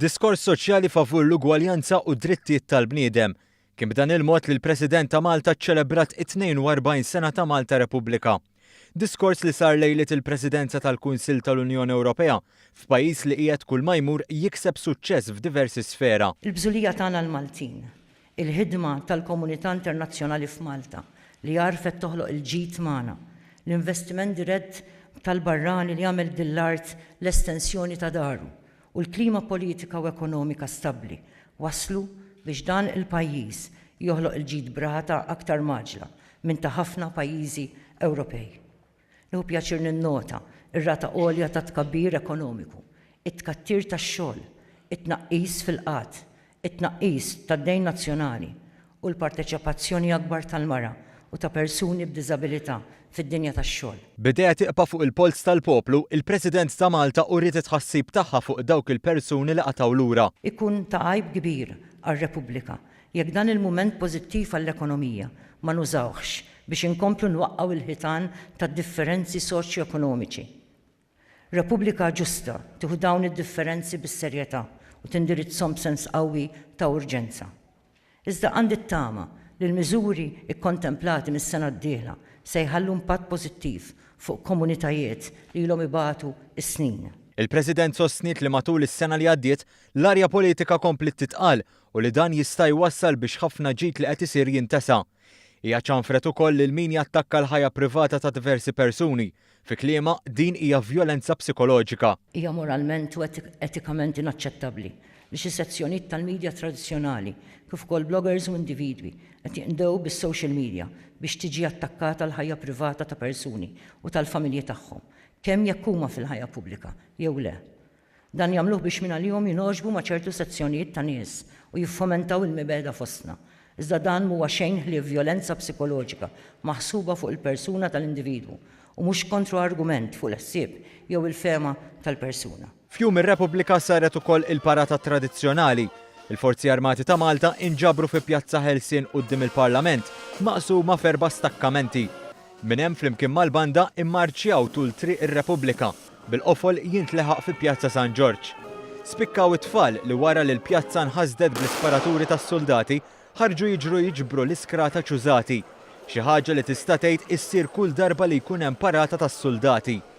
Diskors soċjali favur l-ugwaljanza u d-drittijiet tal-bniedem. Kien b'dan il-mod li l-President ta' Malta ċċelebrat it-42 sena ta' Malta Repubblika. Diskors li sar lejliet il-Presidenza tal-Kunsill tal-Unjoni Ewropea, f'pajjiż li qiegħed kull ma jmur jikseb suċċess f'diversi sfera. Il-bżulija tagħna l-Maltin, il-ħidma tal-komunità internazzjonali f'Malta li għarfet toħloq il-ġid magħna, l-investiment dirett tal-barrani li għamel din l-art l-estensjoni ta' daru, u l-klima politika u ekonomika stabbli wasslu biex dan il-pajjiż joħloq il-ġid b'rata aktar mgħaġġla minn ta' ħafna pajjiżi Ewropej. Nieħu pjaċir ninnota r-rata għolja ta' tkabbir ekonomiku, it-tkattir tax-xogħol, it-tnaqqis fil-qgħad, it-tnaqqis tad-dejn nazzjonali u l-parteċipazzjoni akbar tal-mara u ta' persuni b'diżabilità fid-dinja tax-xogħol. B'idejha tieqpa fuq il-polz tal-poplu, il-President ta' Malta uriet it-tħassib tagħha fuq dawk il-persuni li qatgħu lura. Ikun ta' għajb kbir għar-Repubblika jekk dan il-mument pożittiv għall-ekonomija ma nużawhx biex inkomplu nwaqqgħu l-ħitan tad-differenzi soċjo-ekonomiċi. Repubblika ġusta tieħu dawn id-differenzi bis-serjetà u tindirizzhom b'sens qawwi ta' urġenza. Iżda għandi t-tama li l-miżuri kkontemplati mis-sena d-dieħla se jħallu impatt pożittiv fuq komunitajiet li ilhom ibatu s-snin. Il-President sostniet li matul is-sena li għaddiet, l-arja politika kompliet titqal u li dan jista' jwassal biex ħafna ġid li qed isir jintesa. Hija ċanfret ukoll lil min jattakka l-ħajja privata ta' diversi persuni. Fi kliemha, din hija vjolenza psikoloġika. Hija moralment u etikament inaċċettabbli li xi sezzjonijiet tal-media tradizzjonali, kif ukoll bloggers u individwi, qed jinqdew bis-social media biex tiġi attakkata l-ħajja privata ta' persuni u tal-familji tagħhom, kemm jekk huma fil-ħajja pubblika jew le. Dan jagħmluh biex mingħalihom jingħoġbu ma' ċertu sezzjonijiet ta' nies u jiffomentaw il-mibegħda fostna. Iżda dan m'huwa xejn ħlief vjolenza psikoloġika maħsuba fuq il-persuna tal-individwu u mhux kontro-argument fuq il-ħsieb jew il-fehma tal-persuna. F'Jum ir-Repubblika saret ukoll il-parata tradizzjonali. Il-Forzi Armati ta' Malta inġabru fi Pjazza Ħelsien quddiem il-Parlament, maqsuma f'erba' stakkamenti. Minn hemm flimkien mal-banda immarċjaw tul Triq ir-Repubblika, bil-qofol jintleħaq fi Pjazza San Ġorġ. Spikkaw it-tfal li wara li l-pjazza nħasdet bl-isparaturi tas-suldati, ħarġu jiġru jiġbru l-iskrata ċużati. Xi ħaġa li tista' tgħid issir kull darba li jkun hemm parata tas-suldati.